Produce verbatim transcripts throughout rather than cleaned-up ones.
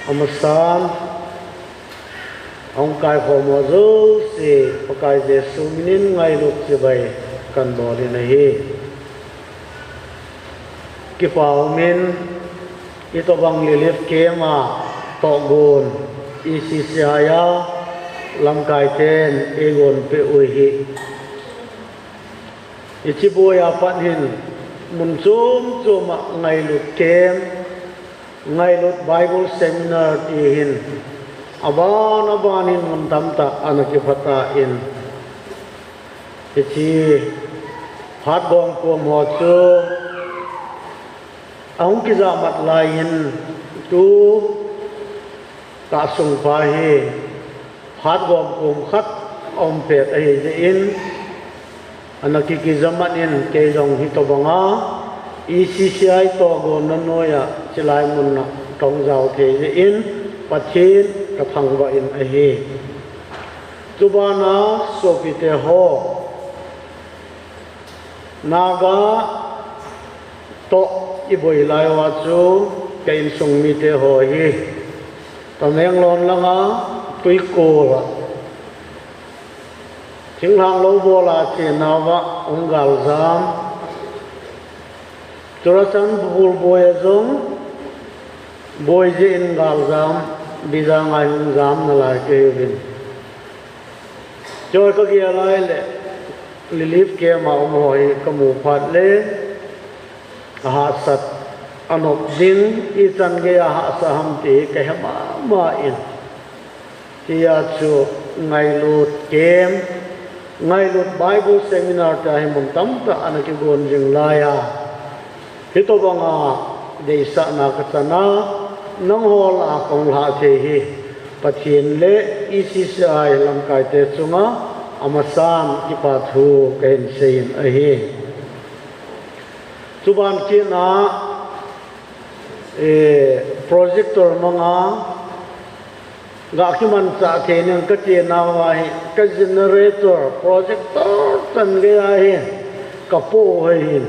Amasan, ahung kaikhom ho jouse, Pakai Jesu minin ngailut chibai kahin bol in ahi. Kipa umin, hitobang Relief Camp a tohgon, E C C I a lamkai ten eigon peh u hi. Hiche boi a pat hin, mun chom chom a ngailut camp, ngailut Bible seminar ti hin, aban aban hin mun tamtah ana kipha tan. Hiche phat gom kom ho chu ahung kijahmat lai in, tu tah sung pa hi phat gom kom khat aum pet ahi jeh in, ana kikijahmat in kei jong hitobang a E C C I tohgon na noiya chilai mun a kahung jao thei jeh in Pathen kathangvah in ahi. Chuban a sopite ho, Naga toh iboi lai uva chu ka insung mite ho hi Tamenglong langa Tuikul a thinglhang lou bol a chenna uva hung galjam. Churachandpur boi a jong boi jeh in galjam, Bijang a hung jam nalai kahiuvin. Choi kagel lai le, Relief Camp a um ho hi kamu phat le, ahahsat anop ding, ichan gei a hahsa ham ti kahe mama in. Tia chu ngailut camp, ngailut Bible seminar tia hi mun tamtah ana kigon jing lai a. Hitobang a deisahna kachan a, nangho lah a kahung lhah thei hi Pathen le E C C I lamkaite chunga amasan kipa thu kahin sei in ahi. Chuban kit a, eh, projector manga ga kimanchah thei ning kati nauva hi, ka generator, projector chan gei a hi kapoh u ahin.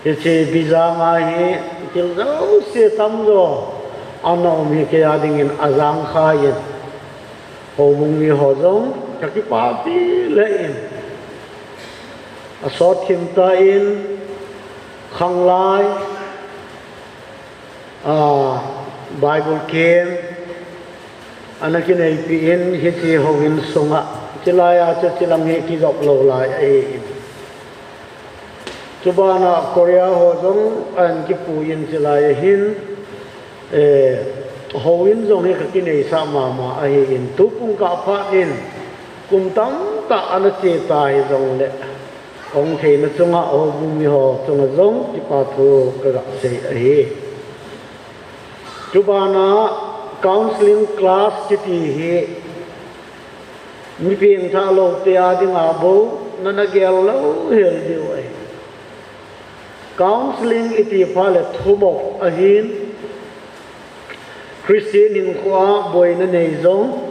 Hiche Bijang a hi thil jouse tamjo ana um hi kei a dingin ajang khan, houbung mi ho jong kakipapi lheh in, asot thim tan, khanglai, a, Bible camp ana kineipi in, hiche houin sunga chilai a chu chilang hi kijop lou lai ahin. Chuban a Korea ho jong ahin kipui in chilai a hin, eh, houin jong hi kakineisah mama ahin, tu pung kah phat in kum tamtah ana che ta hijongle, kahung theina chunga houbung mi ho chunga jong kipa thu kaga sei ahi. Chuban a counseling class kiti hi mi pengthah lou te a dinga bou nana gel louhel diu ahi. Counseling iti phat le thumop ahin, Christian hinkhoa boina nei jong,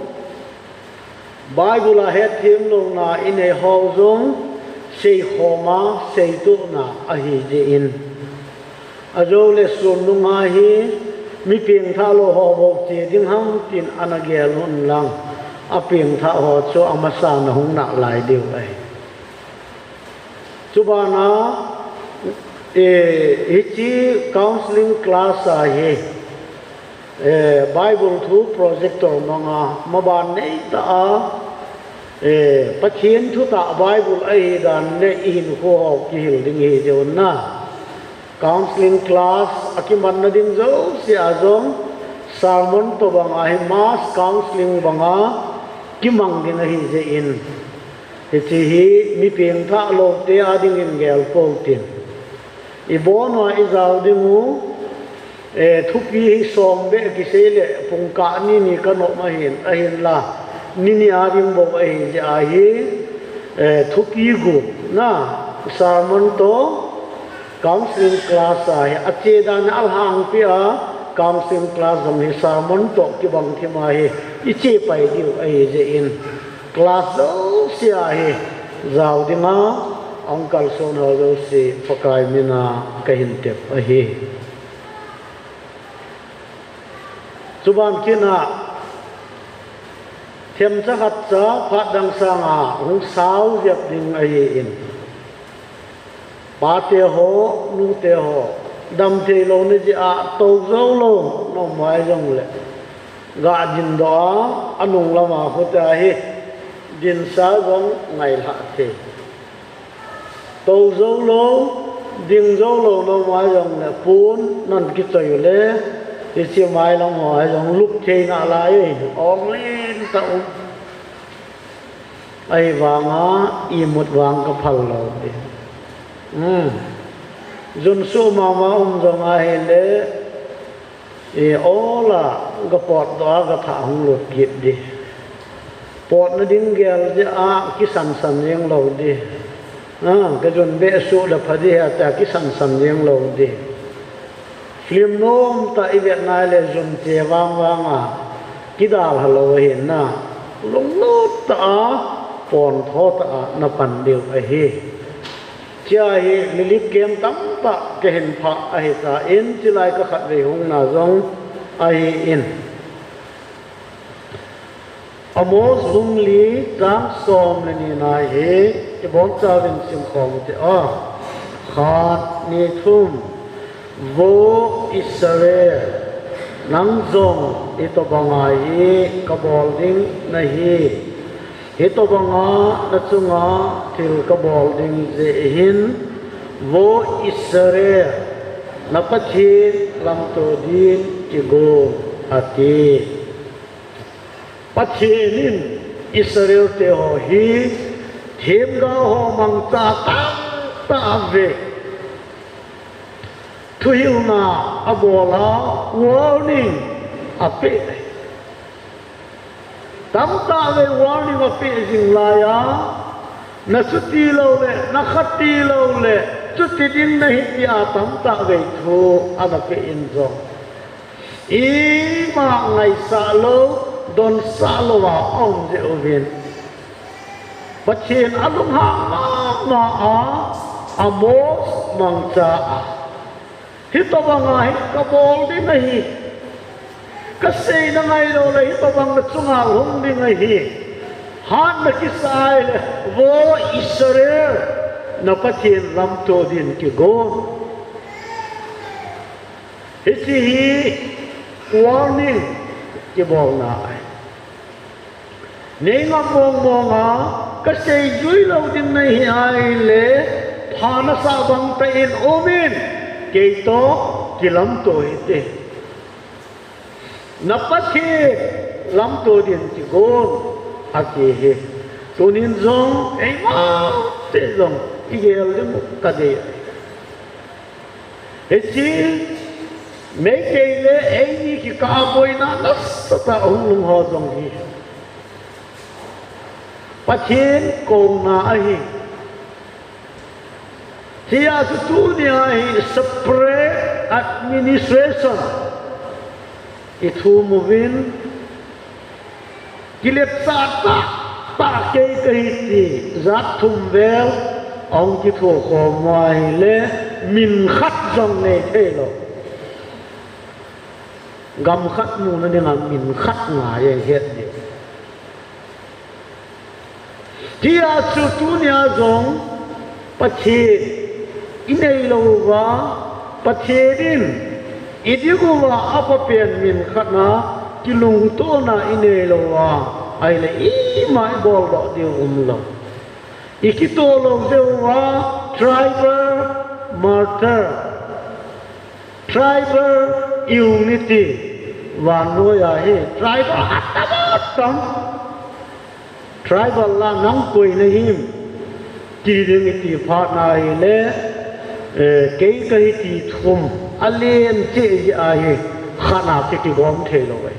Bible a hetthem louna inei ho jong, seikhoma seitohna ahi jeh in. Ajou le sun nunga hi mi pengthah lou ho bou che ding ham tin ana gel un lang, apengthah ho chu amasan ahung nalai diu ahi. Chuban a, eh, hiche counseling class a hi, eh, Bible thu projector manga maban neitah a, eh, Pathen thutah Bible ahi dan le ihinkho ho kihil ding hi jeh un na. Counseling class akimanna ding jouse a jong sermon tobang a hi mass counseling banga kimang ding ahi jeh in, hiche hi mi pengthah lou te a dingin gel pou tin. Ibon uva ijao ding u, eh, thupi hi som beh kisei le pung kah ni ni kanop ahin, ahinla ni ni a ding bou ahi jeh a hi, eh, thupi gup na, sermon toh counseling class a hi ache dan a alhangpi a, counseling class jong hi sermon toh kibang thim a hi iche pai diu ahi jeh in, class jouse a hi jao dinga ahung kalson ho jouse Pakai mina kahin tep ahi. Chuban kit a, themcha khat cha phat dang sanga hung sao jep ding ahin. Pate ho, nute ho, damthei lou na jeh a tou jou lou na um a jongle, ga dindoh a, anung lama khu ta hi dinsa jong ngailhah thei. Tou jou lou, ding jou lou na um a jongle, pon nan kichoi u le, hiche mailam ho a jong lup thei nalai, ong lentah um. Ahivanga imut vang kaphal lou ding. Hmm. Jun suh mama um jong ahile, i ola ga potdoh a ga thah hung lut kit ding. Potna ding gel jeh a kisansan jeng lou ding. A, ka jun beh suh le pha ding ahi tia kisansan jeng lou ding. Film nom tah i vet nai le jun che vang vang a kidalha lou ahi na. Lunglut tah a, pontho tah a na pan diu ahi. Chia hi relief camp tamtah ka hin phah ahi tan, chulai ka khatvei hung na jong ahi in. Amos bung li chang som le ni na hi kibon chauvin sim khom u te o. Khat, ni, thum. Vo Israel, nang jong hitobanga hi kabol ding nahi. Hitobanga na chunga thil kabol ding jeh hin, Vo Israel, na Pathen lamto din kigon, ati. Pathen in Israel te ho hi themgao ho mangcha tamtah ave. Thuhilna abol a, warning apeh. Tamtah vei warning apeh jing lai a, na chuti lou le, na khati lou le, chuti ding nahi tia tamtah vei thu ana pe in jong, ima ngaisah lou, donsah lou a um jeh uvin, Pathen alunghang mama a, Amos mangcha a, hitobanga hi kabol ding ahi. Kaseina ngailou le hitobang na chunga hung ding ahi. Hatna kisa le, Vo Israel, na Pathen lamto din kigon. Hiche hi warning kibolna ahi. Nei ngam mong mong a, kasei jui lou ding nahi ahile, pha nasah bang tah in um in, kei toh kilamto hite. Na Pathen lamto din kigon, ati hi. Tunin jong, eima te jong, igel ding u kadei. Hiche, Meitei le eini kikah a boina nasatah hung lhung ho jong hi Pathen kouna ahi. Hijeh chun tunia hi separate administration ithum uvin, kilepsah tah tah kei kahi ti jat thum vel ahung kitho khom uva ahile, min khat jong nei thei lou. Gam khat muna dinga min khat ngai ahi het ding. Hijeh chun tunia jong Pathen inei lou uva, Pathen in iding uva apapen min khat na kilungtona inei lou uva ahile, ima ibol doh diu umlou. Ikitoh lou jeh uva tribal martyr, tribal unity, vannoi a hi tribal atam atam. Tribal la nang koi nahim ti ding iti phat na ahile, eh, kei kahi ti thum alen cheh jeh a hi khat na kikigom thei lou ahi.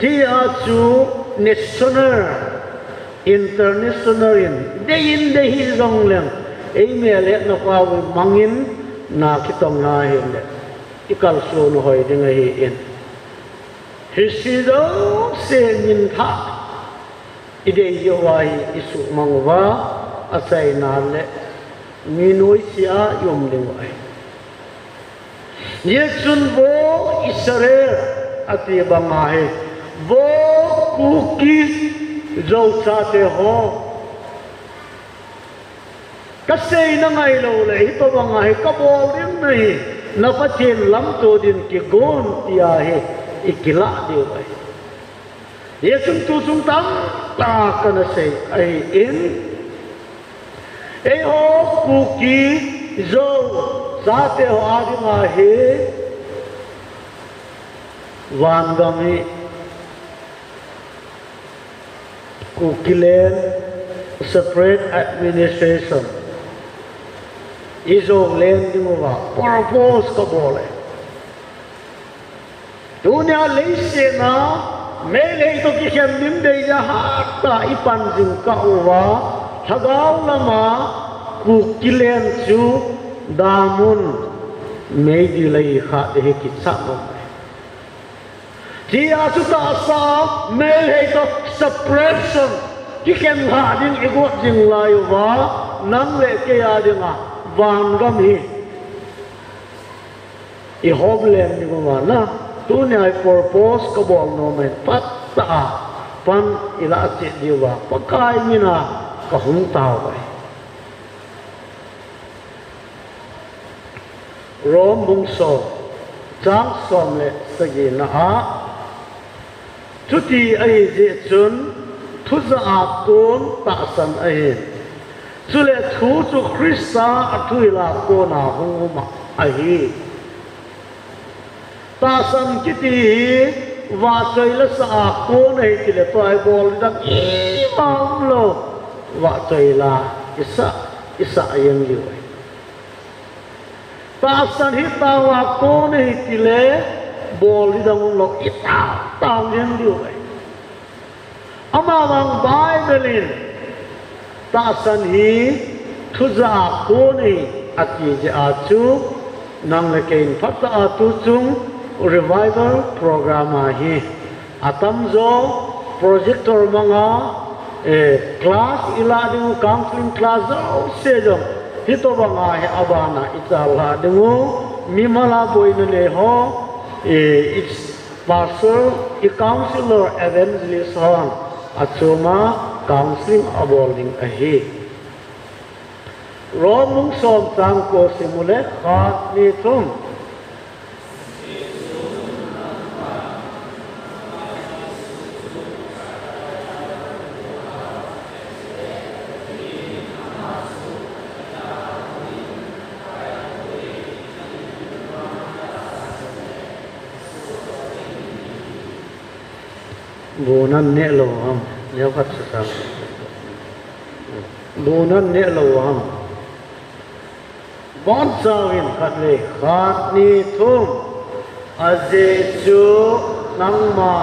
Hijeh chun national, international in, dei in dei hih jongleng, eimel hetna pau mangin na kitong na ahile, ikalson u hoi ding ahi in. Hiche jouse min thah idei jeh uva hi isuhmang uva, achaina le mi noise a ium ding u ahi. Hichun vo Israel ati banga hi, vo Kuki Zo chate ho, kasei nangai lou le, hitobanga hi kabol ding nahi, na Pathen lamto din kigon tia hi ikilah diu ahi. Hichun tuchung tamtah kana sei ahin, eiho Kuki Zo chate ho adinga hi vangam hi Kukiland separate administration, Izo land dinguva propose kabol e. Tunia leiset a Meitei toh kikhen ding deija hatah a ipan jingkah uva, lhagao lama Kukiland chu damun meidil ahi khat hi kichat nom e. Tia chu tahsa Meitei toh separation kikhen lhah ding igot jing lai uva, nang le kei a dinga vangam hi i homeland dinguva na, tunia hi propose kabol nom e, phatah a pan ilah cheh diuva Pakai mina kahung tao e. Rom bung som, chang som le sagina a, chuti ahijeh chun thujah a kon tahsan ahin, chule thu chu Christa a thuhil a kona hung um ahi. Tahsan kiti hi vahchoi la sah a kon ahi tile tua hi bol dang ima umlou, vahchoi la isah, isah jeng diu ahi. Tahsan hi tao a kon ahi tile bol dang umlou, itao tao jeng diu ahi. Amavang Bible in tahsan hi thujah a kon ahi ati jeh a chu, nang le kei in phatah a tuchung revival program a hi atamjo projector manga, eh, class ilah dingu, counseling class jouse jong hitobanga hi abana ichat lhah dingu, mimal a boina nei ho, eh, i Pastor, i counselor, evangelist hon achoma counseling abol ding ahi. Rom bung som chang ko sim u le, khat, ni, thum. Bu nan neh lou ham, neo khat sa sang. Bu nan neh lou ham. Bon chau hin khat le, khat, ni, thum. Ajeh chu nangma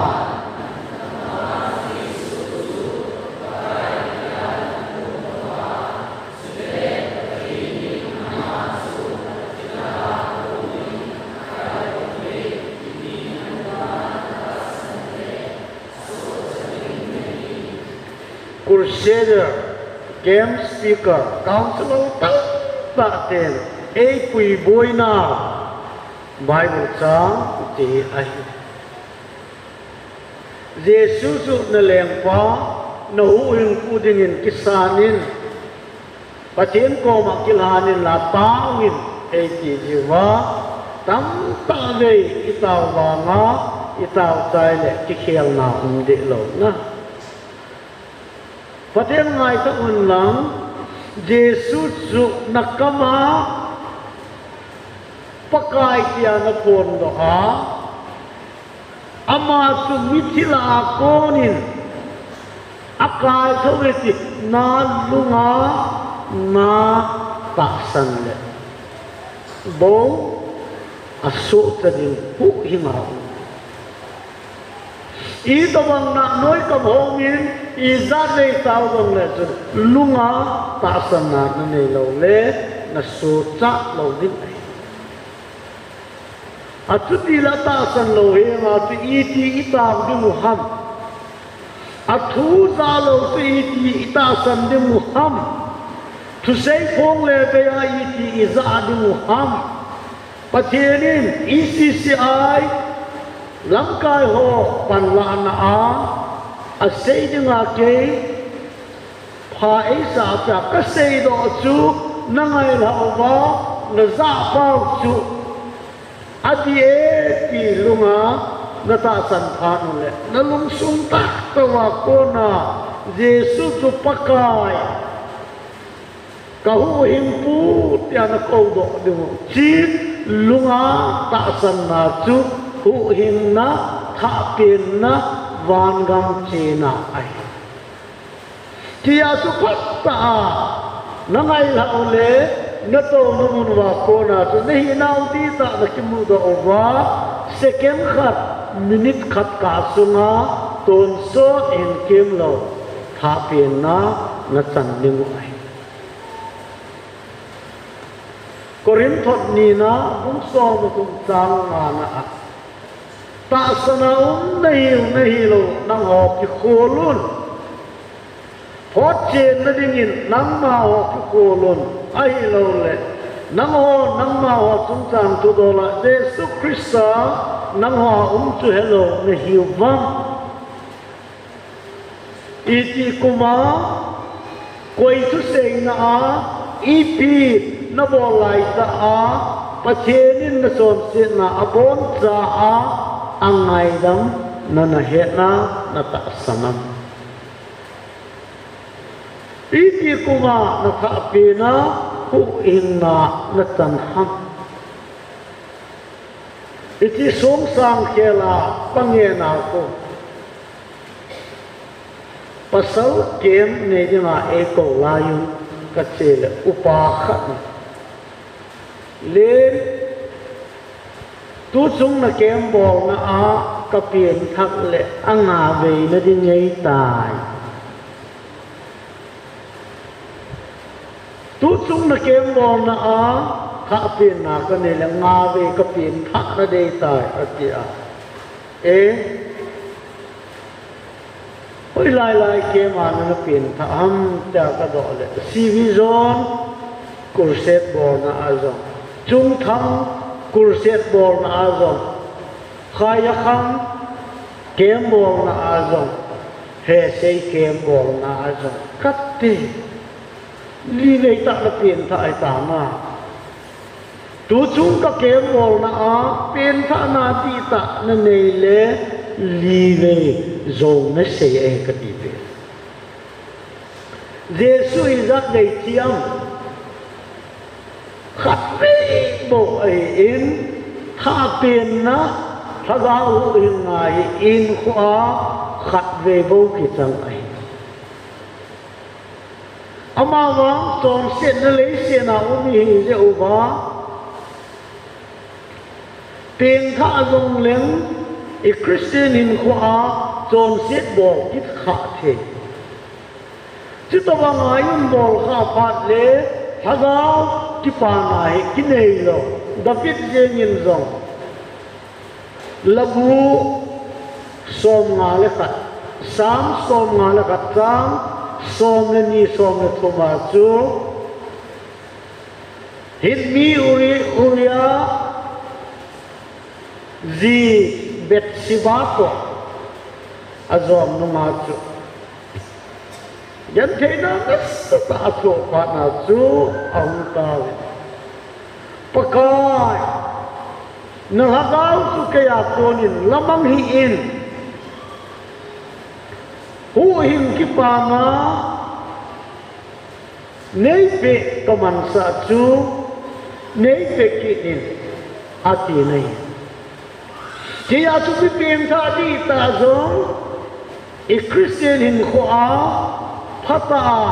Crusader, camp speaker, counselor tamtah ten eipui boina Bible chang ti ahi. Jesu chu na lengpa, na huhhingpu dingin kisan in, Pathen koma kilhan in la tao in eiti jiuva, tamtah vei itao vanga, itao chai le kikhelna um deh lou na. Pathen ngaithah un lang, Jesu chu na kama Pakai tia na phondoh a, ama chu mithi lah a konin akaithou e ti na lunga na tahsan le bou asohcha ding huhhinga um. Itobang nahnoi kam hongin, ijat vei tao jongle chun lunga tahsanna nanei lou le, nasohcha lou ding ahi. Achuti le atahsan lou henga chu iti itao dingu ham? Athu ja lou chu iti itahsan dingu ham? Thusei phong le beia iti ija dingu ham? Pathen in E C C I lamkai ho panlahna a asei dinga kei pha eisah pia kaseidoh chu, na ngailhah uva, na jahpau chu adih e ti lunga na tahsan phat uleh, na lungsung tahtah uva kona Jesu chu Pakai, ka huhhingpu tia na koudoh diu chu lunga tahsanna chu huhhingna, thahpenna, vangam chena ahi. Tia chu phatah a na ngailhah uleh, na touna mun uva kona chu na hinau dihtah na kimudoh uva, second khat, minute khat kah sunga tonsot hinkemlou thahpenna na chan ding u ahi. Korinth thot nina bung som le thum chang ngana a, tahsan a um nahiu nahilou nangho kikhol un. Photchenna dingin nangmaho kikhol un, ahilouleh nangho nangmaho chungchang thudol a Jesu Christa nangho a um chu helou nahiu vang. Iti kuma, koi thuseina a, ipi nabol laitah a, Pathen in nachonsetna aboncha a, angaidam na nahetna natahsan am? Iti kuma nathahpena huhhingna nachan ham? Iti sungsang khela pangena khu pasal camp nei dinga eikou laiyun kache le upa khat in, tuchung na camp bolna a kapenthah le angavei nading ahitai. Tuchung na camp bolna a thahpenna kanei le ngavei kapenthah nading ahitai, ati a. E, hoilai lai camp a nana penthah ham tia kadoh le, C B Zone crusade bolna a jong, Chungthang crusade bolna a jong, Khaijakham camp bolna a jong, Hesei camp bolna a jong kati. Livei tah na penthah ahitai ma. Tuchung ka camp bolna a penthahna dihtah nanei le livei jou nasei ahi kati ve. Jesu ijat nei thiam? Khatvei bou ahin, thahpenna, Lhagao huhhingna hi hinkhoa khatvei bou kichang ahi. Amavang chonsetna leiset a um ihi jeh uva, pengthah jongleng i Christian hinkhoa chonset bol kit khah thei. Chutobanga i um bol khah phat le Lhagao kipana hi kinei lou. David jeng in jong Labu somnga le khat, Psalm somnga le khat chang som le ni, som le thum a chu Hittite mi Uri-, Uriah ji Bathsheba toh ajom nunga chu gentheina nasatah a athoh phat na chu ahung tao in, Pakai, na Lhagao chu keija konin lamang hih in, huhhing kipana neipeh kamansah chu neipeh kit in, ati nai. Tia chu mi pengthah dihtah jong, i Christian hinkhoa phatah a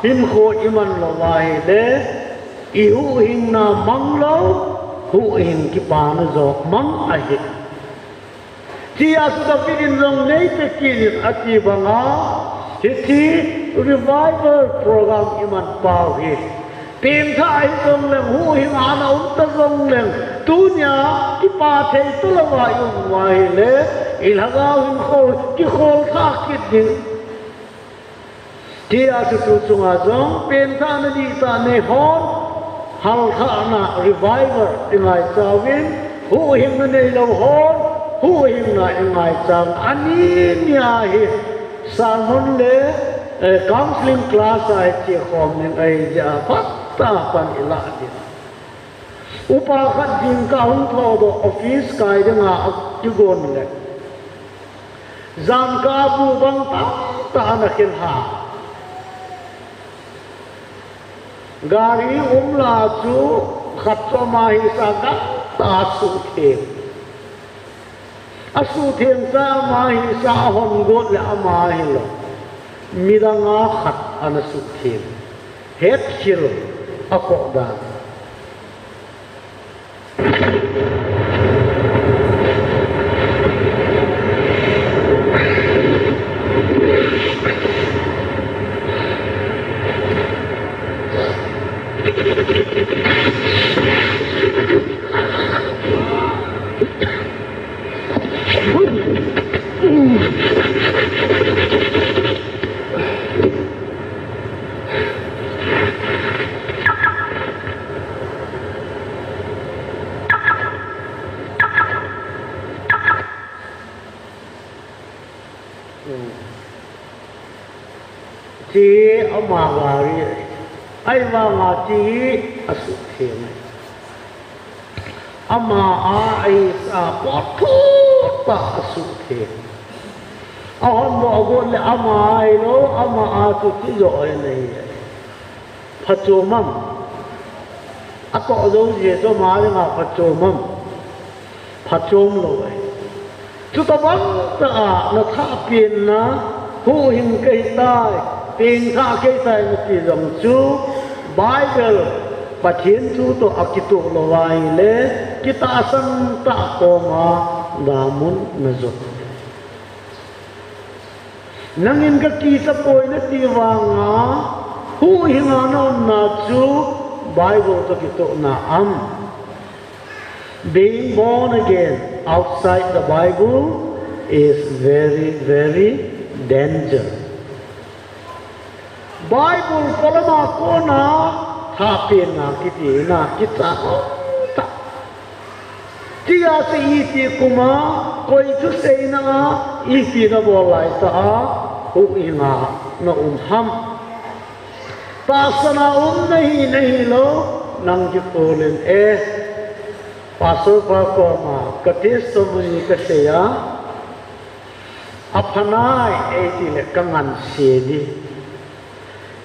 hinkho i man lou ahile, i huhhingna mang lou, huhhing kipana jong mang ahi. Tia chu David in jong neipeh kit in ati banga, hiche revival program i man pau hi, pengthah hijongleng, huhhing a ana um ta jongleng, tunia kipa thei talouva i um uva ahile, i Lhagao hinkho kikhol thah kit ding. Tia chu tuchunga jong pengthahna dihtah nei hon, Halthahna revival i ngaichauvin, huhhingna neilou hon huhhingna i ngaichauvin, ani nia hi sermon le, eh, counseling class a i chekhom ding ahi jeh a phatah a pan i lah ding. Upa khat jingkah hung thodoh office kai dinga akigon le, jankah a bu bang tamtah ana khen ha. Gari umla chu khat chu ama hisah a gangtah a suhtheng. Asuhtheng cha ama hisah a ahon got le ama hilou, midang a khat ana suhtheng. Hetkhel akoh dan. Hiche ama gari ahi. Ahivanga hiche asuhtheng ahi. Ama a ahisah a pot thutah asuhtheng. Ahon doh agot le ama ahilou, ama a chu hiche joh ahi. Phachom am? Atoh jouse chu ama dinga phachom am? Phachom lou ahi. Chutobang tah a nathahpenna, huhhing kahitai, pengthah kahitai nati jong chu, Bible, Pathen thu toh akitoh lou ahile, kitahsan tah koma damun najot. Nangin kakisapoi nati vanga, huhhinga naumna chu Bible toh kitohna am? Being born again outside the Bible is very, very danger. Bible polama kona thahpenna kiti na kicha tah. Tia chu iti kuma, koi thuseina a, ipi nabol laitah a, huhhinga naum ham? Tahsan a um nahi, nahilou, nang kikhol in e. Pastor pa koma ka testimony kasei a, aphanai eiti le kanganse di.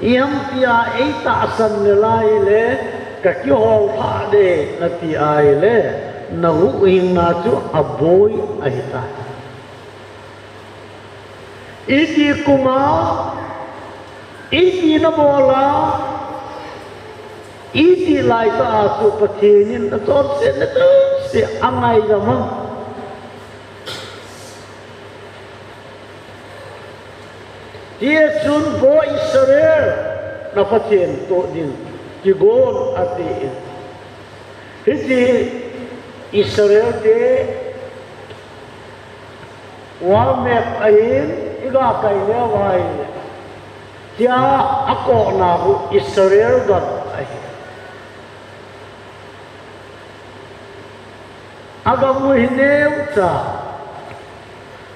Ijemtia eitahsan le lai le, kakihol thah de nati ahile, nahuhhingna chu aboi ahitai. Iti kuma, iti nabol a, iti laitah a chu Pathen in nachonsetna jouse angaidam am? Hichun Vo Israel, na Pathen toh din kigon atin. Hiche Israel te war map ahin, iga kai leu ahile, tia akohna hu Israel gam ahi. Agam u hi neocha.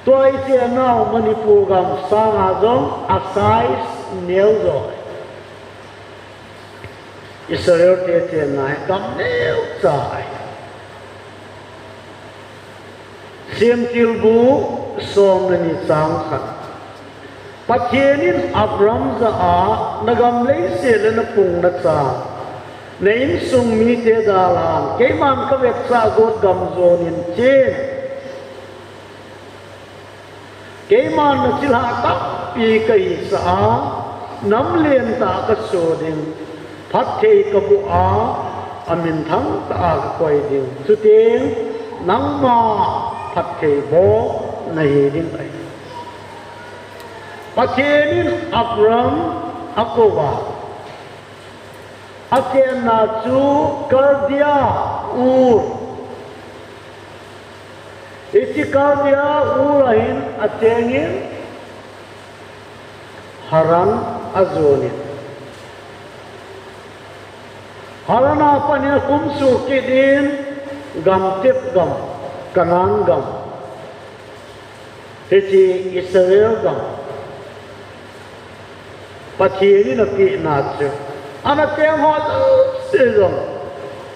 Tua ichenau Manipur gam sanga jong a size neo jo. Israel te chenna hi gam neocha ahi. Semtilbu som le ni chang khat. Pathen in Abram jah a, nagam leiset le napung nachan, na insung mite dalhan, keiman kavetsah got gam jonin chen. Keiman nachilhah tampi kahisah a, nam lentah kaso ding, phatthei kaboh a, aminthang tah a kakoi ding. Chuteng, nangma phattheiboh nahi ding ahi. Pathen in Abram akouva, achenna chu Chaldea, Ur. Hiche Chaldea, Ur ahin achengin, Haran ajonin. Haran a pat in akum suh kit in, gam tep gam, Canaan gam, hiche Israel gam, Pathen in apehna chu, ana teng ho jouse jong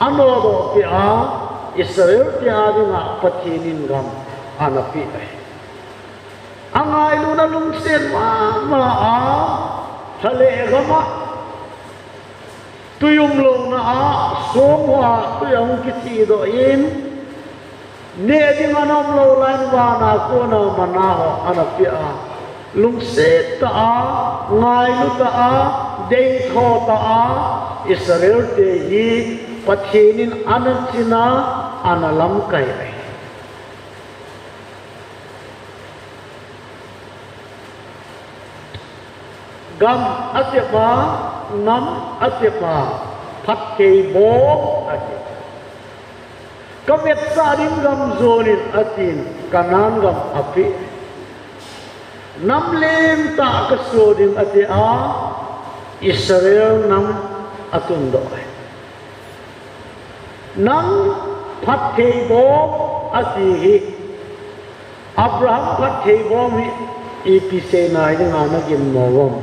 anodoh peh a, Israel te a dinga Pathen in gam ana peh ahi. Angailuna lungset mama a, lha le gam a, tui umlouna a, song hoa tui ahung kichedoh in, neh ding ana umlou lai in vana kona manna ho ana peh a, lungset tah a, ngailu tah a, deitho tah a, Israel te hi Pathen in ana chin a, ana lamkai ahi. Gam atep a, nam atep a, phatthei bom ahi. Kavetsah ding gam jon in atin, Canaan gam apeh. Nam lentah kaso ding ati a, Israel nam atundoh ahi. Nang phatthei bom ati hi, Abraham phatthei bom hi ipi seina hi dinga nagin mo uvam?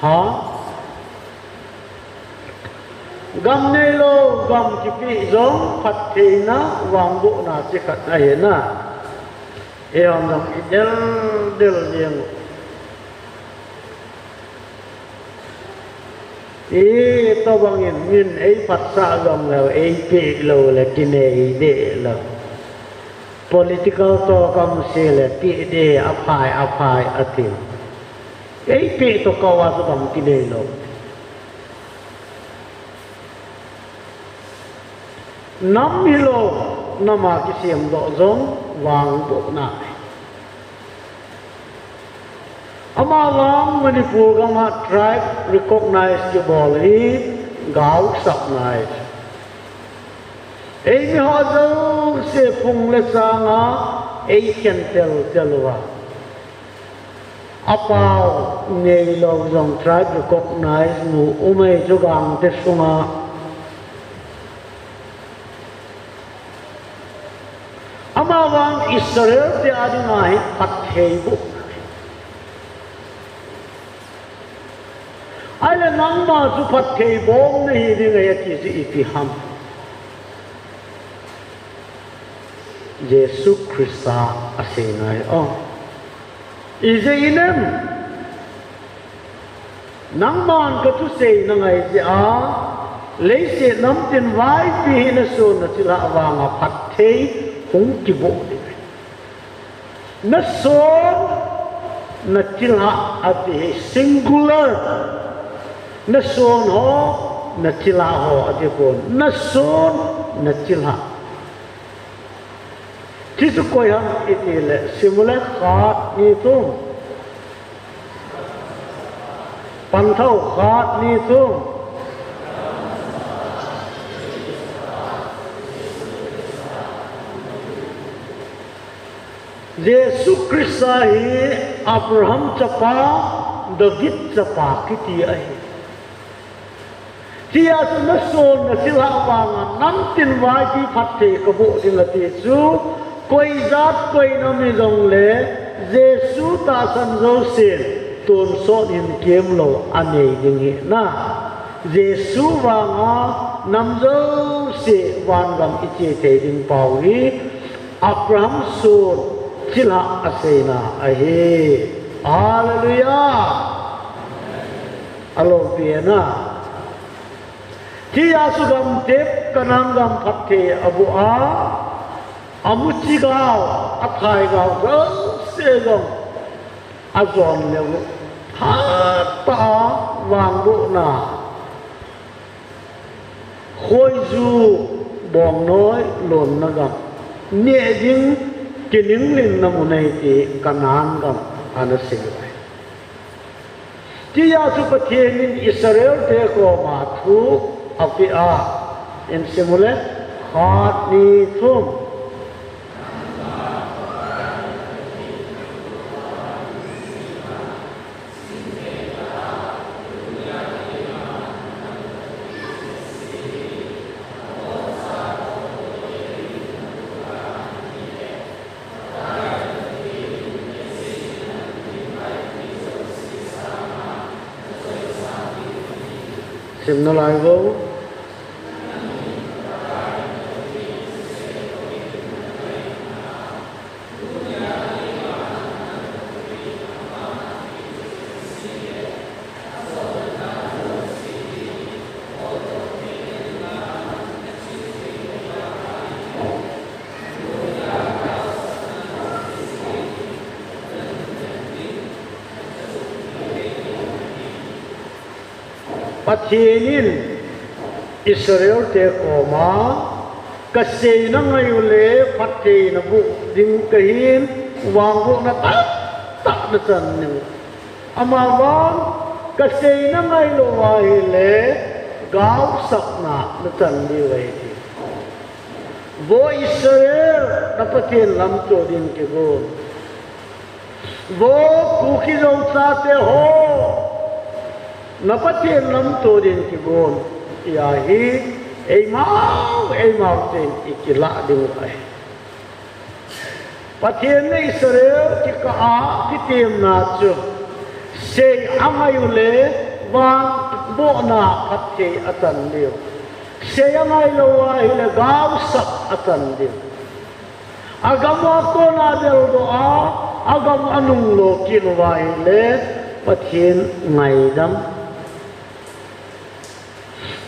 Ha? Gam neilou, gam kipeh jong phattheina, vangbohna chi khat ahina. Eihon jong idel del jeng u. Itobang in min eiphatsah jongleu, eipeh lou le kinei deh lou. Political to kamu se le peh deh, aphai, aphai atiu. Eipeh toh kouva chu gam kinei lou. Nam hilou, nam a kisemdoh jong vangbohna. Amavang Manipur gam a tribe recognize kibol hi gaosapna ahi. Eimi ho jouse phung le chang a eikhen tel tel uva, apao neilou jong tribe recognize mu um ahi chu Gangte sunga. Amavang Israel te a dinga hi phatthei boh. Ahile nangma chu phatthei bom nahi ding ahi ati chu ipi ham? Jesu Christa aseina ahi. O, ijeh inem? Nangman kathusei nangai jeh a, leiset namtin vaipi hi nason nachilhah vanga phatthei hung kiboh ding ahi. Nason nachilhah ati hi singular. Nason ho, nachilhah ho ati pon. Nason nachilhah. Hichu koi ham itile, sim u le, khat, ni, thum. Pan tao, khat, ni, thum. Jesu Christa hi Abraham chapa, David chapa kiti ahi. Hijeh chun nason nachilhah vanga namtin vaipi phatthei kaboh ding ati chu, koi jat koi nam hijongle Jesu tahsan jousen tonsot hinkemlou anei ding ahi na. Jesu vanga nam jouse vangam iche thei ding pau hi Abraham son chilhah aseina ahi. Hallelujah. Alompi e na. Hijeh chun gam tep, Canaan gam phatthei aboh a, amuchi gao, athai gao jouse jong ajon leu, hatah a vangbohna, khoiju bongnoi lonna gam, neh ding kilinglingna mun ahi ti Canaan gam ana sei u ahi. Hijeh chun Pathen in Israel te koma thu apeh a, in sim u le, khat, ni, thum. Simna lai vo. Pathen in Israel te koma, "Kaseina ngai uleh phattheina boh ding kahin, vangbohna tamtah nachan ding. Amavang kaseina ngailou ahileh gaosapna nachan diu ahi," ati. Vo Israel, na Pathen lamto din kigon. Vo Kuki Zo chate ho, na Pathen lamto din kigon. Tia hi eimau, eimau ten ikilah diu ahi. Pathen in Israel kikah a kitemna chu, sei angai uleh vangbohna phatthei achan diu. Sei angailou ahileh gaosap achan diu. Agam a kona deldoh a, agam anunglo kit uva ahileh Pathen ngaidam.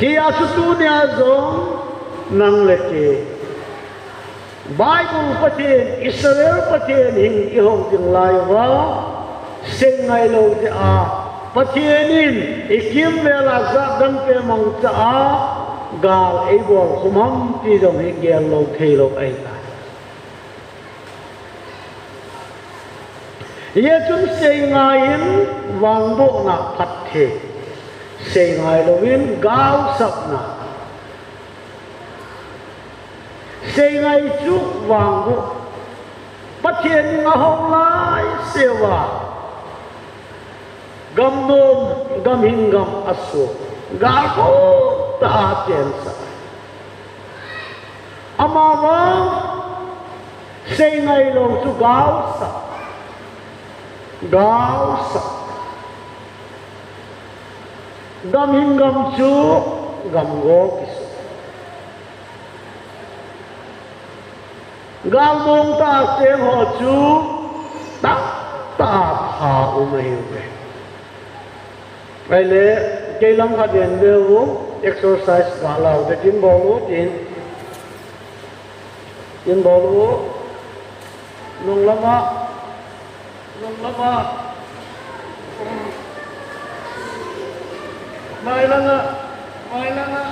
Tia chu tunia jong nang le kei Bible Pathen, Israel Pathen hin ihou ding lai uva, sei ngailou jeh a, Pathen in ikimvel a jat dang pe mangcha a, gal eibol khum ham ti jong hi gel lou theilou ahitai. Hijeh chun sei ngai in vangbohna phatthei, sei ngailou in gaosapna. Sei ngai chu vangboh. Pathen in ahou lai seuva, gam nom, gam hing gam aso, gal nom tah a chensah. Amavang sei ngailou chu gaosap. Gaosap. Gam hing gam chu gamgo kiso. Gal nom tah a cheng ho chu tamtah a pha um ahiuve. Ahileh, kei lam khat ven veu, exercise ga lau te tin bol u tin. Tin bol u. Nung lama. Nung lama. Mai langa. Mai langa.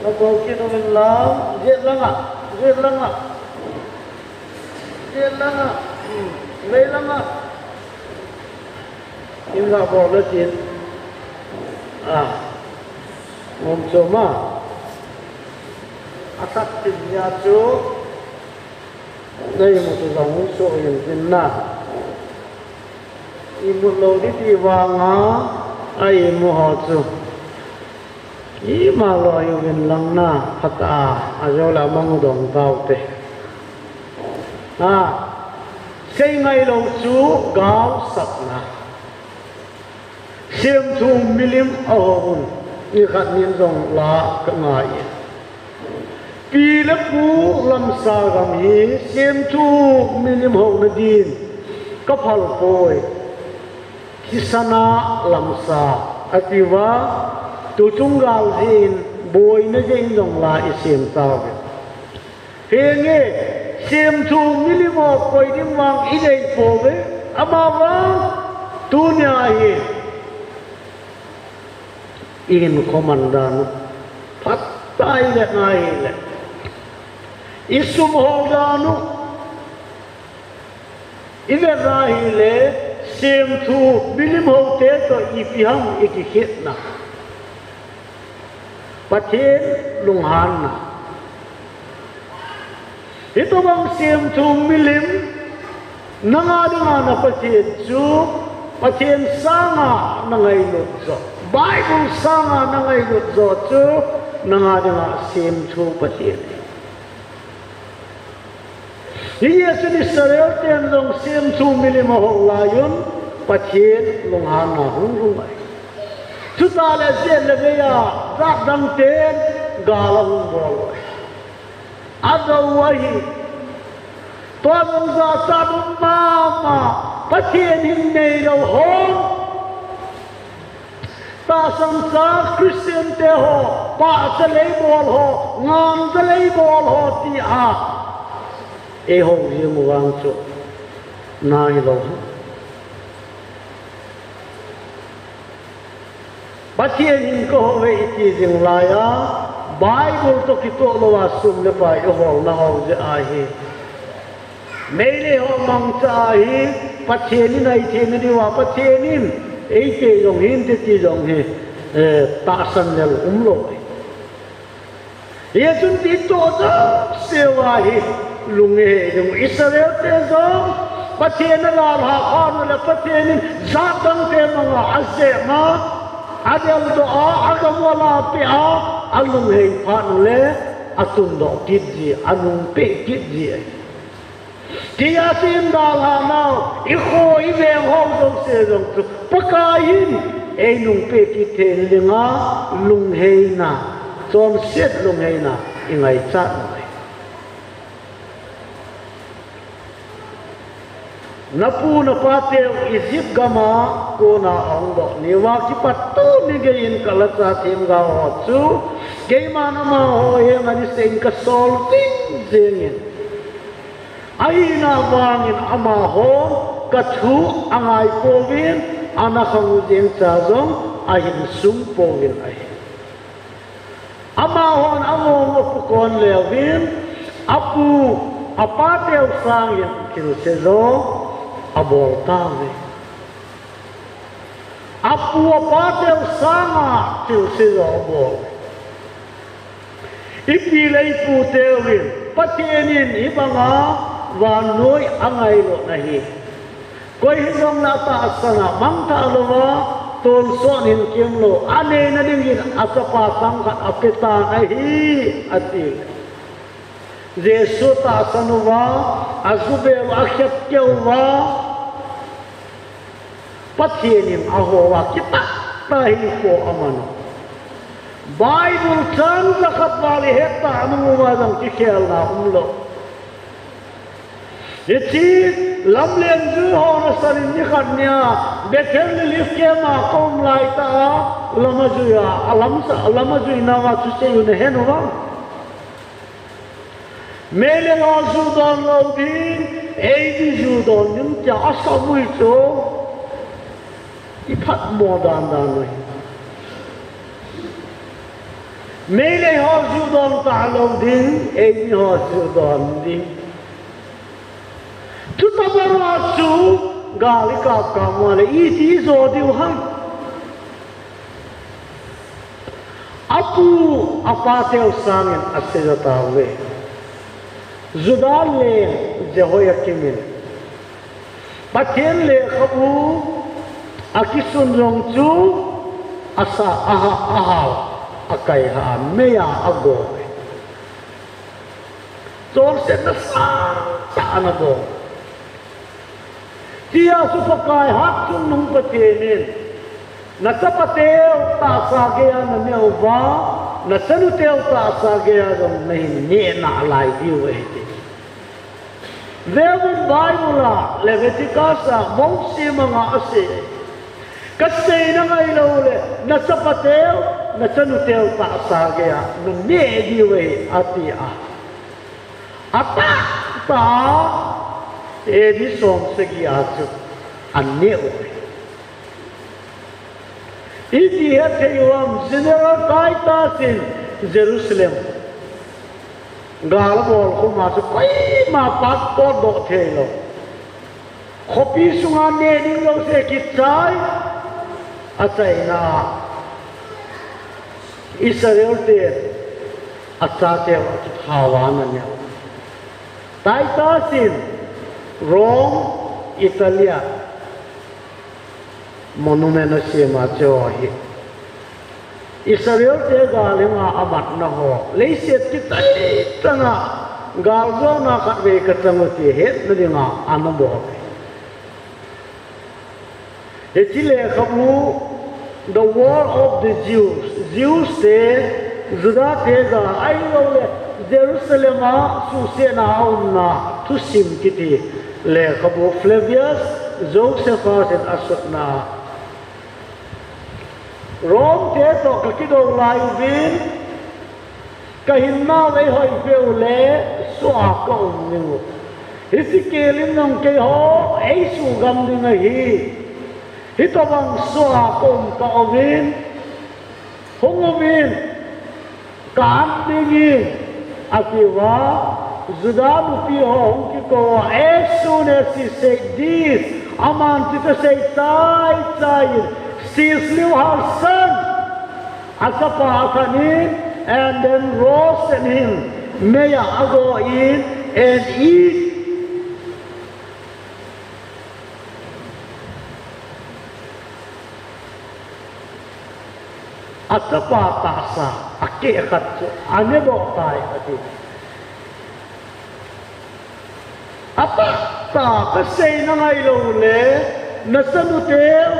Nabol kit uvin lang. Jet langa. Jet langa. Jet langa. Hmm. Lei langa. In ga bol le tin. A. Ngom choma. Asat tin nia chu. Na imu chu jong hung so in tin na. Imu lou ding ti vanga. A imu ho chu. Ima lou uvin lang na, phat a, ajou le amang dong taute. A, sei ngailou chu gaosapna. Semthu milim ahou un, nikhat nin jong la kangai e. Pi le pu lamsa gam hi semthu milim houna din kaphal poi. Thisana lamsa atiuva, tuchung gal jeh in boina jeh in jong la isem tauve. Henge, semthu milim ho koi ding vang idei pouve, amavang tunia hi ihinkho man dan u phatah a ivet na ahile, isum hol dan u ivet na ahile, semthu milim houte toh ipi ham ikikhetna. Pathen lunghanna. Hitobang semthu milim, nanga dinga na Pathen chu, Pathen sanga na ngailut joh, Bible sanga na ngailut joh chu, nanga dinga semthu Pathen. Hijeh chun Israel ten jong semthu milim ahou laiyun, Pathen lunghanna hung lhung ahi. Chutah le jet le vei a, jat dang ten gal ahung bol u ahi. Ajou u ahi. Tua jong jachat um mama, Pathen hing neilou ho, tahsan cha Christian te ho, pahcha lei bol ho, ngamcha lei bol ho ti a eihou jing u vang chu nahilou ham? Pathen in kahou e iti jing lai a, Bible toh kitoh lou a sum le pai iholna ho jeh ahi. Meitei ho mangcha ahi, Pathen in ahi theina diuva, Pathen in eipeh jong hinte ti jong hi, eh, tahsan lel umlou ahi. Hijeh chun ti toh jouse uva hi lunghei ding u. Israel te jong Pathen in adalhah phat u le Pathen in jat dang te manga ajep a, adeldoh a, agam u alahpeh a, alunghei phat u le atundoh kit ji, anungpeh kit ji ahi. Tia chu idalhah nau, ikho iveng ho jouse jong chu Pakai in einungpeh kit theina dinga lungheina, chonset lungheina ingaichat u ahi. Napu napateu Egypt gam a kona ahung doh ni uva kipat tuni geiyin kalhacha themgao ho chu keiman amaho henga niseh in kasol jing jeng in. Ahina vangin amahon kathu angai pouvin, ana khang u jeng cha jong ahin sung pouvin ahi. Amahon among apukon leuvin, apu apateu sangin thilse jo abol tauve. Apu apateu sanga thilse jo abol. Ipi le iputeuvin, Pathen in hibanga vannoi angailutna hi koi hijongle atahsan a mangthah louva, tonsot hinkemlou, aneina dingin achapa sangkhat apetan ahi, ati. Jesu atahsan uva, ajubel u akhetkeu uva, Pathen in ahou a, kitah tah hinkho aman u. Bible chang jakhat val ihet tah nung uva jong kikhelna umlou. Hiche lamlen jui ho nasan in nikhat nia Bethel Relief Camp a kaum laitah a, lam ajui a, alam sa, lam ajui nauva thusei u nahen uvem? Meitei ho ju don lou ding, eimi ju don ding tia asam u hi chu, iphatmo dan dan u ahi. Meitei ho ju don talou ding, eimi ho ju don ding. Chutobang a chu gal ikap kap uleh iti ijo diu ham? Apu apateu sangin aseija tauve. Juda leng Jehoiakim in Pathen lekhabu akisun jong chu asa, aha, ahao, akai ha, meiya ago. Chonsetna sangtah ana bol. Tia chu Pakai hatchungnung Pathen in, nachapateu tahsa geiya naneh uva, nachanuteu tahsa geiya jong nahin neh nalai diu ahi ti. Veuvin Bible a, Leviticus a, Mose manga asei. Kaseina ngailou le, nachapateu, nachanuteu tahsa geiya naneh diu ahi, ati a. Atahtah a, A D somsagi a chu aneh u ahi. Iti hethei u ham, General Titus in Jerusalem gal abol khum a chu koima pat potdoh theilou. Khopi sunga neh ding jouse kichai, achaina Israel te achateu akithao a ana neh u. Titus in Rome, Italy a monument asem a, cheho hi Israel te gal henga amatna ho, leiset kichai chana galjona khatvei kachang u ti hetna dinga ana bol. Hiche lekhabu The War of the Jews, Jews te, Juda te ja, ahilouleh Jerusalem a suhsetna a umna thusim kiti lekhabu Flavius Josephus in asutna. Rome te toh kakidou lai uvin, kahinnau eihoipeh uleh soh a kaum ding u. Hiche kel in jong keiho eisuhgam ding ahi. Hitobang soh a kaum tauvin, hung uvin, ka-an ding in, atiuva, Juda nupi ho hung kikou a, as soon as he said this, aman chuti asei chaichai in, seize liu harsan, achapa akhan in, and then roast him, mei a ago in, and eat. Achapa tahsa akeh khat chu anedoh tai, ati. Atahtah kasei nangailou le, nachanuteu,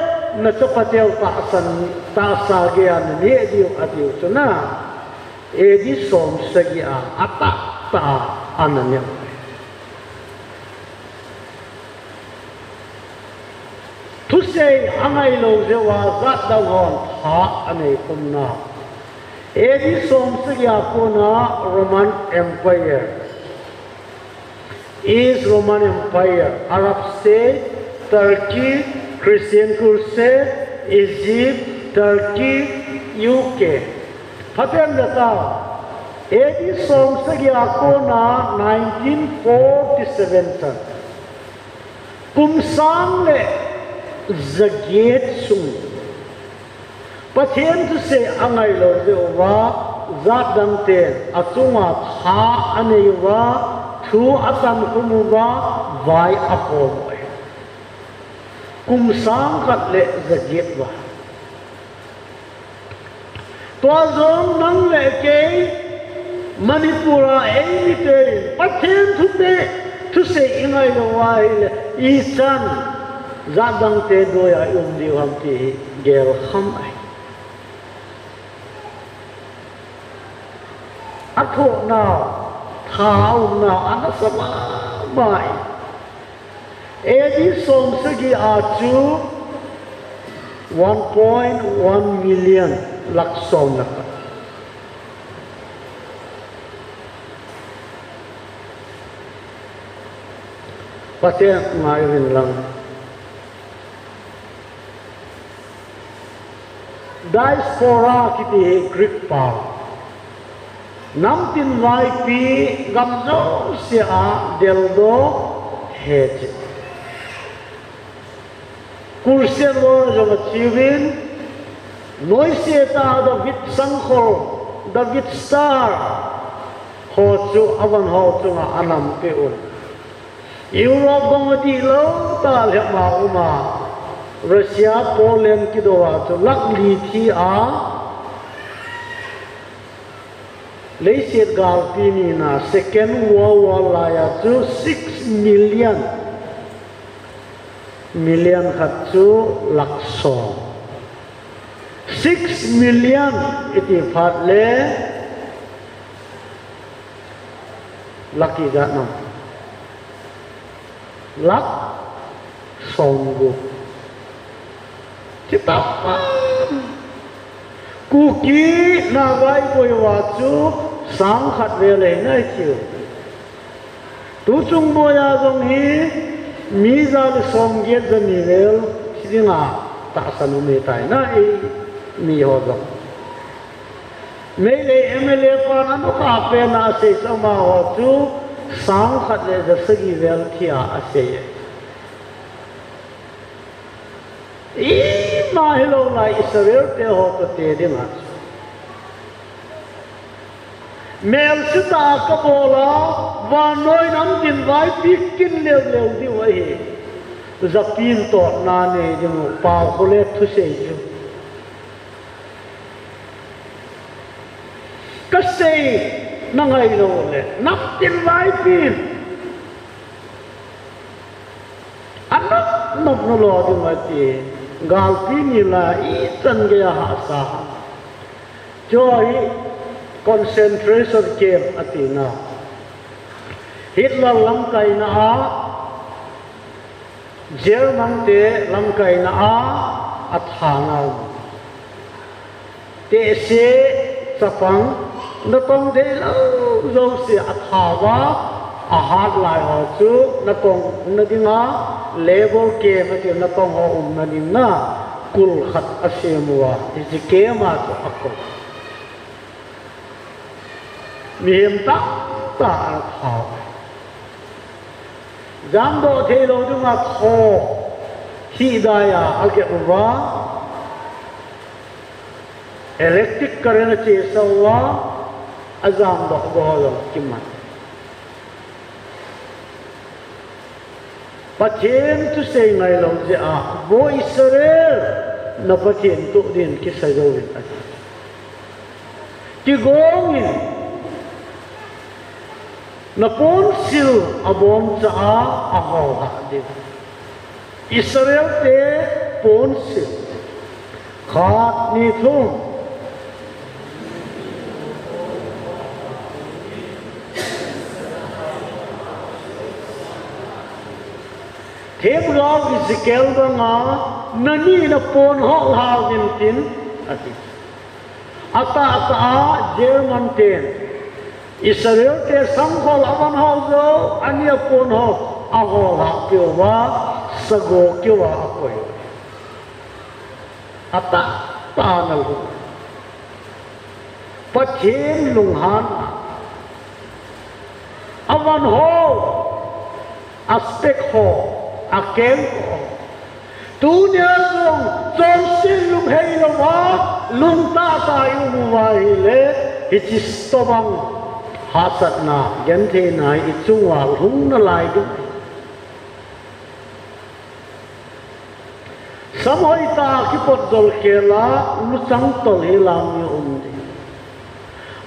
nachapateuvin tahsa geiya naneh diu, atiu chu na. A D somsagi a atahtah ananeh u. Thusei angailou jeh uva jatdang hon tha anei khum nau. A D somsagi a kona Roman Empire, East Roman Empire, Arab State, Turkey, Christian Crusade, Egypt, Turkey, U K. Phaten ve tau, A D somsagi a kona nineteen forty-seven chan, kum sang le jaget sung, Pathen thusei angailou jeh uva, jatdang ten achunga tha anei uva, thu atan khum uva, vai akhom u ahi. Kum sang khat le jaget val. Tua jong nang le kei, Manipur a eimite in Pathen thute, thusei ingailou ahile, ichan jatdang te doiya i um diu ham ti hi gelkham ahi. Athohnau, tha aumnau, anasa mama e. A D somsagi a chu one point one million, lakh som le khat. Pathen ngai uvin lang. Diaspora kiti hi Greek pao. Namtin vaipi gam jouse a deldoh hecheh. Crusade war jong achiuvin, noise tah a David Sangkhol, David Star ho chu avan ho chunga anam peh un. Europe gam a dihlou tah lhema uma, Russia, Poland kidou a chu lakh li thi a, leiset galpi nina, Second World War laiya chu six million, million khat chu lakh som. Six million iti phat le, lakh ijat nam? Lakh somgup. Kitah pan. Kuki Naga iboi uva chu sang khat vel ahi nai tiu. Tuchung boiya jong hi mi ja le somget ja ni vel thi dinga tahsan um ahitai na, eimi ho jong. Meitei M L A pan anokha pen a asei chu amaho chu sang khat le ja sagi vel thi a asei e. Ima hilou lai Israel te ho toh te dinga chu. Melsetah a kabol a, vannoi namtin vaipi kin leuleu diu ahi. Japi in totna nei diu, pao khole thusei chu. Kasei nangailou le, namtin vaipin anop nop nalou ding ati. Galpi ni la ichan gei a hahsa ham. Chu hi concentration camp atina. Hitler lamkaina a, German te lamkaina a, athana um. Tehse chapang natong thei lou jouse athauva, ahat lai ho chu natong umna dinga, labor camp atiu, natong ho umna dinga, kul khat asem uva, hiche camp a chu akoi. Mihem tamtah athau. Jamdoh thei lou dinga tho hidai a agep uva, electric current achesa uva, ajamdoh bou jong kiman. Pathen thusei ngailou jeh a, Vo Israel, na Pathen toh din kisa jouvin, ati. Kigong in, na ponsil aboncha a, ahol hah ding. Israel te ponsil. Khat, ni, thum. Themgao Ezekiel banga, nani na pon hol hah uvin tin, ati. Atahtah a German ten Israel te samkhol avan hol jou, ani apon ho ahol hah peh uva, sago keu a akoi. Atahtah a nalhun. Pathen lunghanna. Avan ho, aspek ho, akeng ho. Tunia jong chonset lung heilouva, lungtah tah a i um uva ahile, hiche tobang hahsatna, gentheina hi ichung uva lhung nalai ding. Sam hoitah a kipot jolkhel a, luchang tol hi lam ni um ding.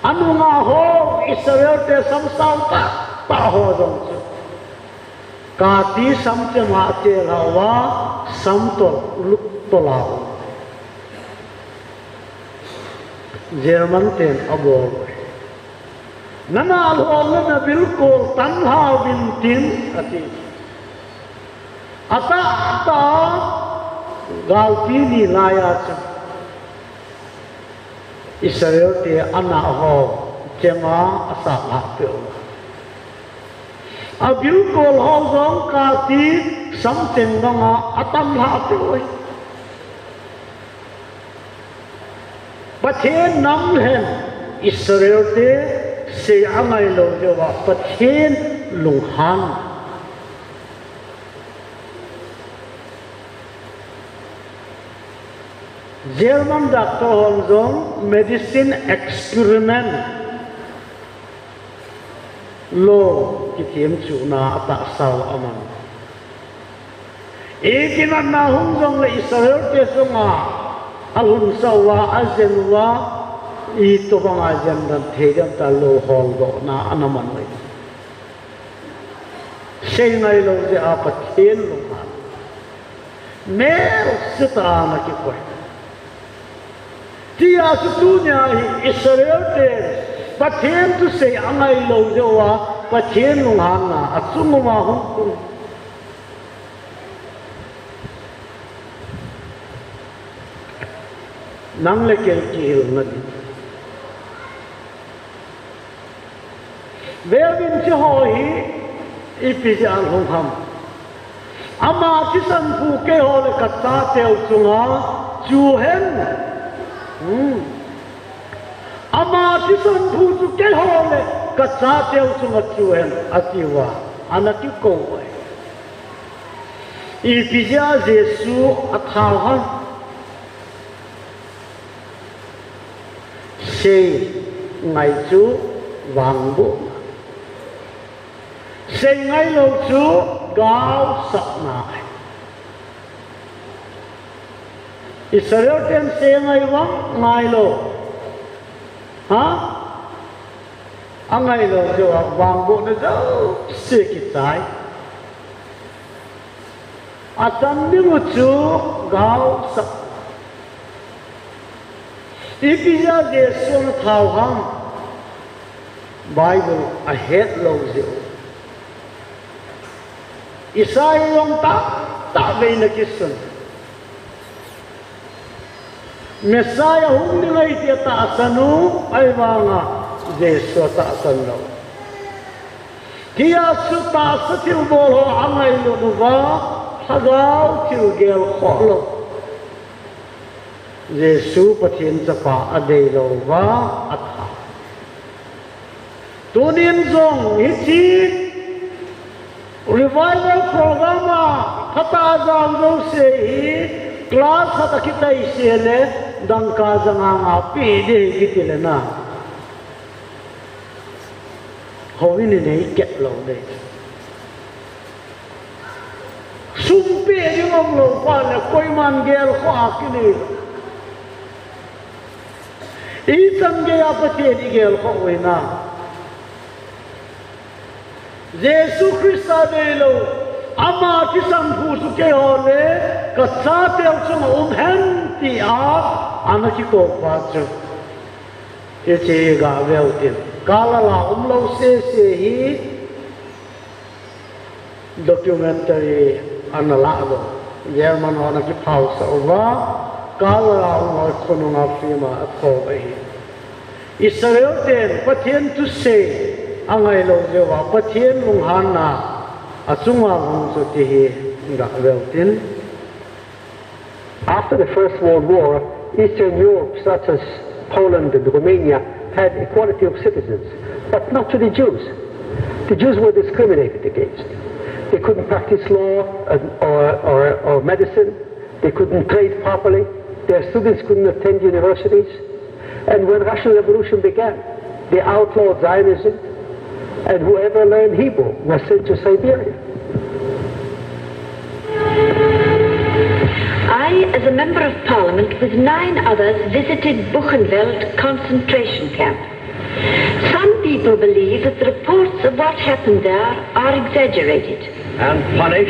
Anunga ho, Israel te sam sao tahtah ho jong chu, kati sam chem a achelhah uva, sam tol, lut tol a um. German ten abol. Nana lhon le na bilkol tan lha uvin tin, ati. Atahtah a galpi ni laiya chu Israel te ana ho chem a asap lhah peh u. Abilkol ho jong kati sam cheng banga atan lhah peh u. Pathen nam lhen Israel te sei angailou jeh uva Pathen lunghan. German doctor hon jong medicine experiment lo kithem chuna atahsa u aman. Ikinatna hung jongle Israel te chunga alhunsah uva, ajen uva, itobanga jen dan thei dem ta lo holdohna ana man uve. Sei ngailou jeh a Pathen lunghan. Melse tah a ana kikoi. Tia chu tunia hi Israel te Pathen thusei angailou jeh uva Pathen lunghanna achung uva hung tung. Nang le kei kihilna ding. Veuvin, hiche ho hi ipi jeh a hung ham. Ama thisan phu keiho le kachateu chunga chu hen. Hmm. Ama thisan phu chu keiho le kachateu chunga chu hen, atiuva, ana kikou uve. Ipi jeh a Jesu athau ham. Sei ngai chu vangbohna. Sei ngailou chu gaosapna. Israel ten sei ngai vang ngailou. Ha? Angailou jeh uva vangbohna jouse kichai. Achan ding u chu Gaosap. Ipi jeh a Jesu ana thau ham? Bible a het lou jeh u. Isaiah jong tah, tah vei ana kisun. Messiah hung ding ahi tia tahsan u, ahivanga Jesu tahsan lou. Tia chu tahsa thilbol ho angailut uva, lhagao thilgel khoh lou. Jesu Pathen chapa adei lou uva, atha. Tunin jong hiche revival program a phatah a jao jouse hi class khat a kitaise le dangka janga nga pe ding ahi kiti le na. Houin in eiket lou ding. Sum pe ding umlou phat le koiman gelkhoh a kinei lou. Ichan geiya Pathen igelkhoh u hinam? Jesu Christa deilou, ama thisan phu chu keiho le kachateu chunga um hen tia ana kikou pa chu. Hiche hi gah veu tin. Kalala umlou sese hi documentary ana lah lou. German ho ana kiphaosah uva, kalala umlou khonunga film a atho ahi. Israel ten Pathen thusei angailou jeh uva, Pathen lunghanna achunga hung chu ti hi gah veu tin. After the First World War, Eastern Europe, such as Poland and Romania, had equality of citizens, but not to the Jews. The Jews were discriminated against. They couldn't practice law and, or, or, or medicine. They couldn't trade properly. Their students couldn't attend universities. And when Russian Revolution began, they outlawed Zionism, and whoever learned Hebrew was sent to Siberia. I, as a member of parliament, with nine others, visited Buchenwald concentration camp. Some people believe that the reports of what happened there are exaggerated. And punish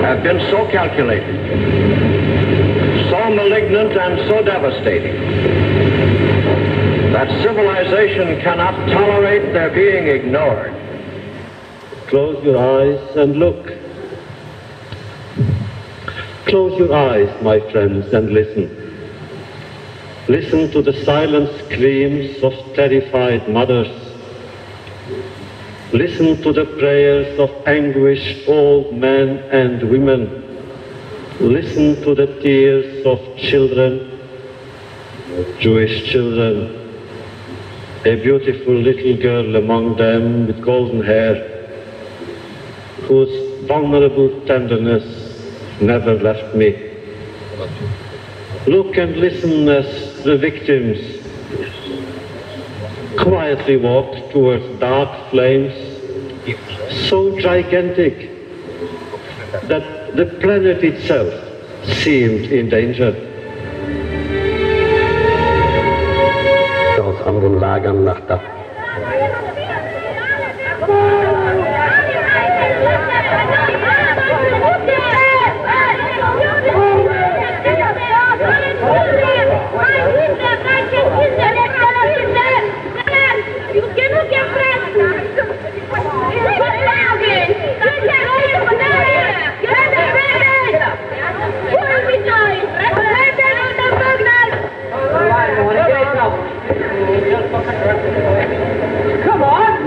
have been so calculated, so malignant, and so devastating that civilization cannot tolerate their being ignored. Close your eyes and look. Close your eyes, my friends, and listen. Listen to the silent screams of terrified mothers. Listen to the prayers of anguished old men and women. Listen to the tears of children, Jewish children, a beautiful little girl among them with golden hair, whose vulnerable tenderness never left me. Look and listen as the victims quietly walk towards dark flames so gigantic that the planet itself seemed in danger. Aus anderen Lagern nach Damaskus.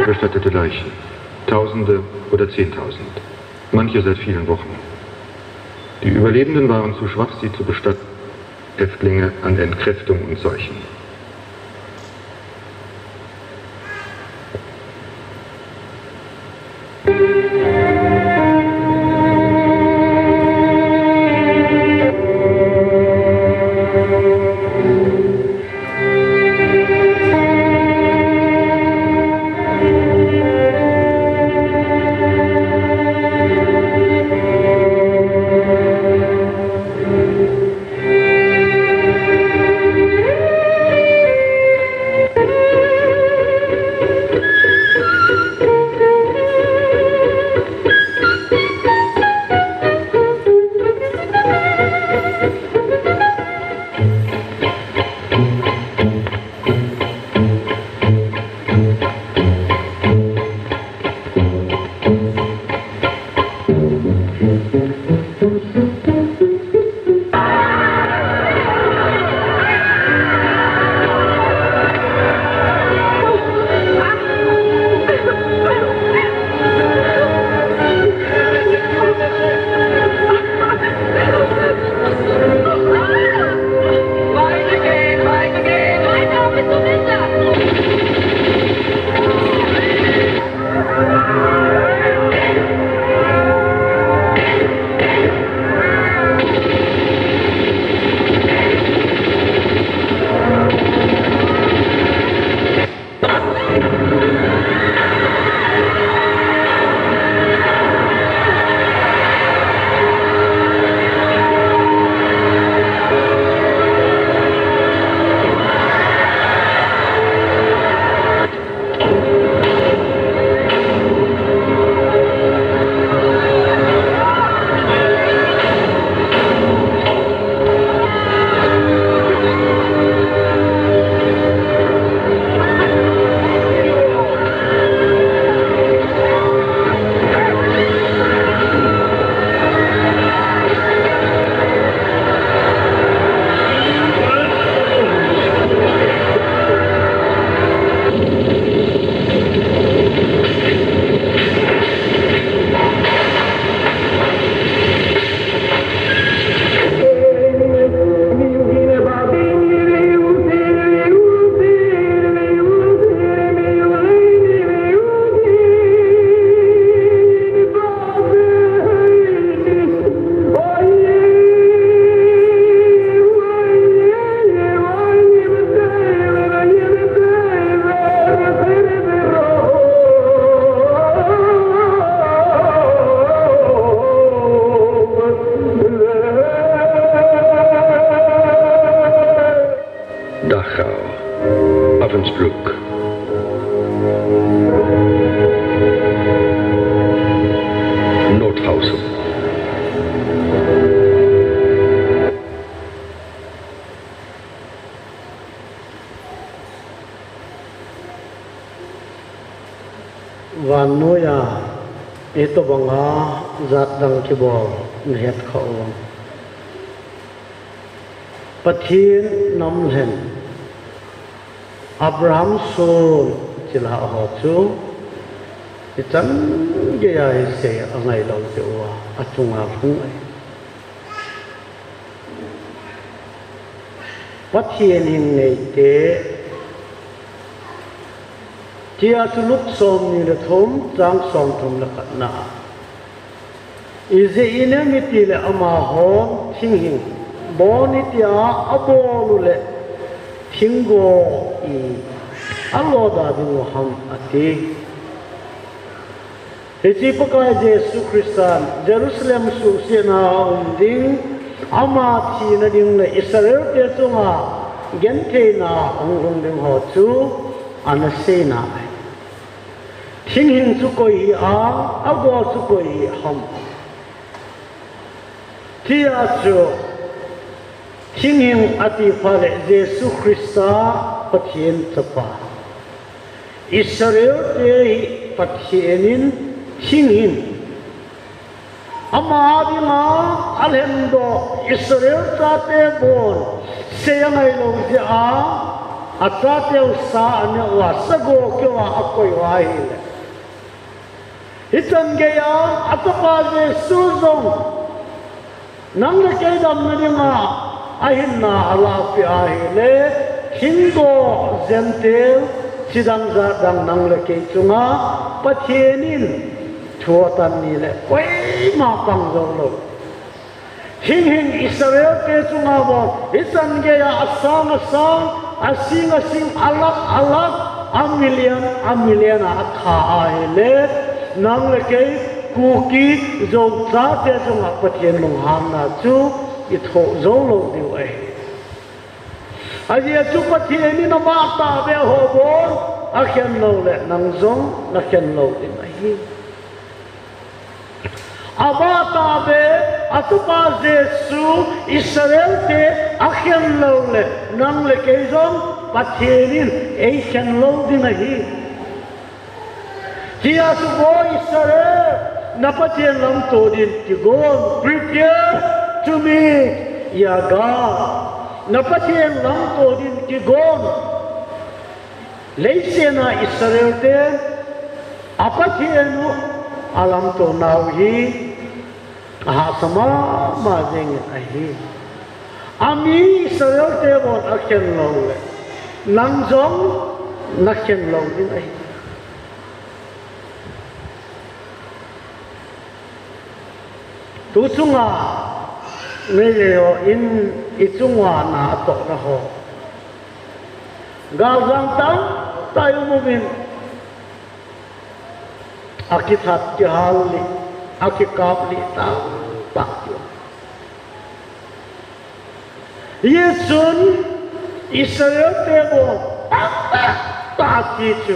Bestattete Leichen. Tausende oder Zehntausend. Manche seit vielen Wochen. Die Überlebenden waren zu schwach, sie zu bestatten. Häftlinge an Entkräftung und Seuchen. Dachau, Ravensbrück, Nordhausen. Vannoiya, itobanga jat dang kibol nahet khah uvem? Pathen namlhen, Abraham son, chila ho chu, ichan geiya isei angailou jeh uva, achunga hung ahi. Pathen hing neite, tia chu Luke somni le thum, chang somthum le khatna. Ijeh inem itile amahon thinghing bon itia abol uleh thinggo i aloda diu ham ati. Hiche Pakai Jesu Christan Jerusalem suhsetna a um ding, ama thina ding le Israelte chunga gentheina hung lhung ding ho chu ana seina ahi. Thinghing chu koi hi a, ago chu koi hi ham? Tia chu, thinghing ati phat le Jesu Christa Pathen chapa. Israelte hi Pathen in thinghing ama dinga alhendoh Israel chate bon sei angailou jeh a, achateu sa aneh uva, sago keuva akoi uva ahile. Hichan geiya, achapa Jesu jong, nang le kei damna dinga, ahinna alahpeh ahile, thinggo Gentile, chidang jatdang nang le kei chunga, Pathen in thu atan ni le, koima pang jou lou. Thinghing Israelte chunga bon, hichan geiya asang asang, asing asing, alak alak, a million, a million a atha ahile, nang le kei, Kuki, Zo chate chunga Pathen lunghanna chu ithoh jou lou diu ahi. Ajeh chu Pathen in abah tahbeh ho bon akhen lou le, nang jong nakhen lou ding ahi. Abah tahbeh, achapa Jesu, Israelte akhen lou le, nang le kei jong Pathen in eikhen lou ding ahi. Tia chu vo Israel, na Pathen lamto din kigon, prepare to meet your God. Na Pathen lamto din kigon. Leiset a Israel ten a Pathen u alamto nau hi ahahsa mama jengin ahi. Ami Israel te bon akhen lou le, nang jong nakhen lou ding ahi. Tu chunga, nei le ho in i chunga na atohna ho. Galjang tamtah i um uvin, akithat kihal lih, akikap lih tamtah kihal. Hijeh chun Israel te bon tamtah tah ti chu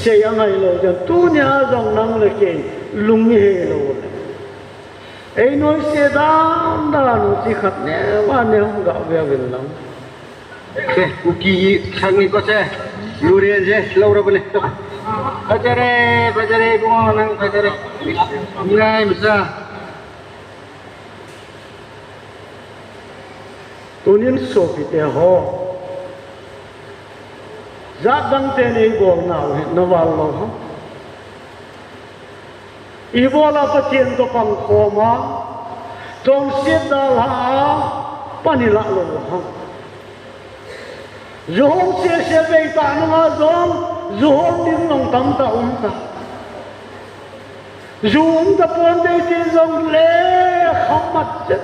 sei angai lou jeh un, tunia jong nang le kei lung ihei lou le, ei noise dan dan u chi khat neo a neo hung gah ve uvin lang. Te, Kuki hi thang ni ko se, lu re je, lo ra bole. Bajare, bajare, bungo nang bajare. Ngai masa. Tunin sopite ho, jat dang te nei bol nau hi na val lou ham? Ibola Pathen toh pang khom a, chonset dalha a pan ilah lou ham? Ju hom sese bei tah nunga jong, ju hom ding jong tamtah um ta. Ju um tapon dei ti jong le khamat chet.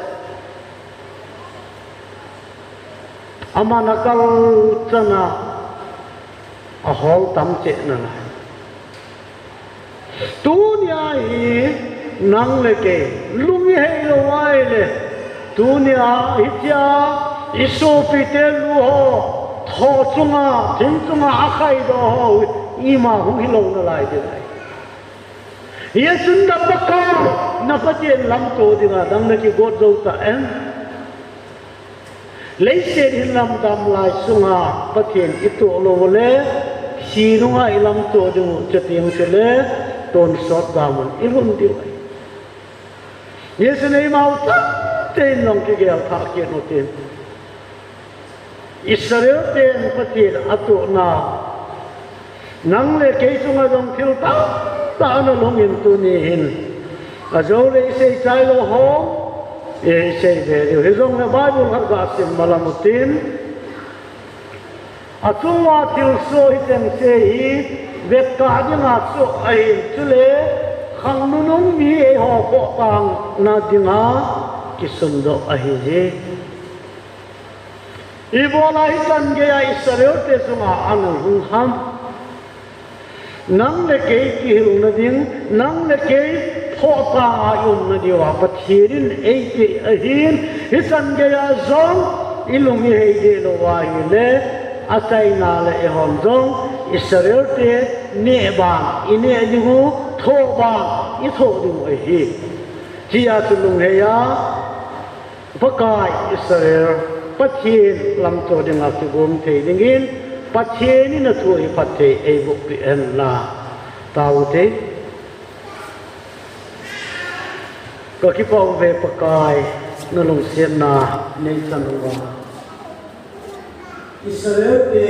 Aman akal chan a ahol tam cheh nalai. Tunia hi nang le kei lung ihei lou ahile, tunia hitia Isopite lu ho, tho chunga, thing chunga akhaidoh ho, ima hung hilou nalai ding ahi. Hijeh chun na Pakai, na Pathen lamto dinga, nang nakigot jou ta em? Leiset hin lamdam lai sunga, Pathen itoh lou le, thi nunga ilamto diu, chuteng chule, tonsot damun ilhun diu ahi. Hijeh chun eimau tamtah in jong kigel thah kit utin. Israel ten Pathen atohna, nang le kei chunga jong thil tamtah ana lhungin tuni hin, ajou le isei chai lou ho, isei be diu. Hijongle Bible khat gasim malam utin. Achunga thilsoh hi chengse hi, vetkah dinga soh ahin, chule, khang nunung mi eiho khohtangna dinga kisundoh ahi. Ibola hichan geiya Israel te chunga ana hung ham? Nang le kei kihilna ding, nang le kei thohtanga iumna diuva Pathen in eipeh ahin, hichan geiya jong ilung ihei deh lou ahile, achaina le eihon jong Israel te neh ban ineh diu, thoh ban ithoh diu ahi. Hijeh chun lungheiya, Pakai Israel, Pathen lamto dinga kigong thei dingin, Pathen in athu hi phatthei eiboh peh hen lang. Taute. Kakipah uve Pakai, nalungsetna neichan uva. Israel te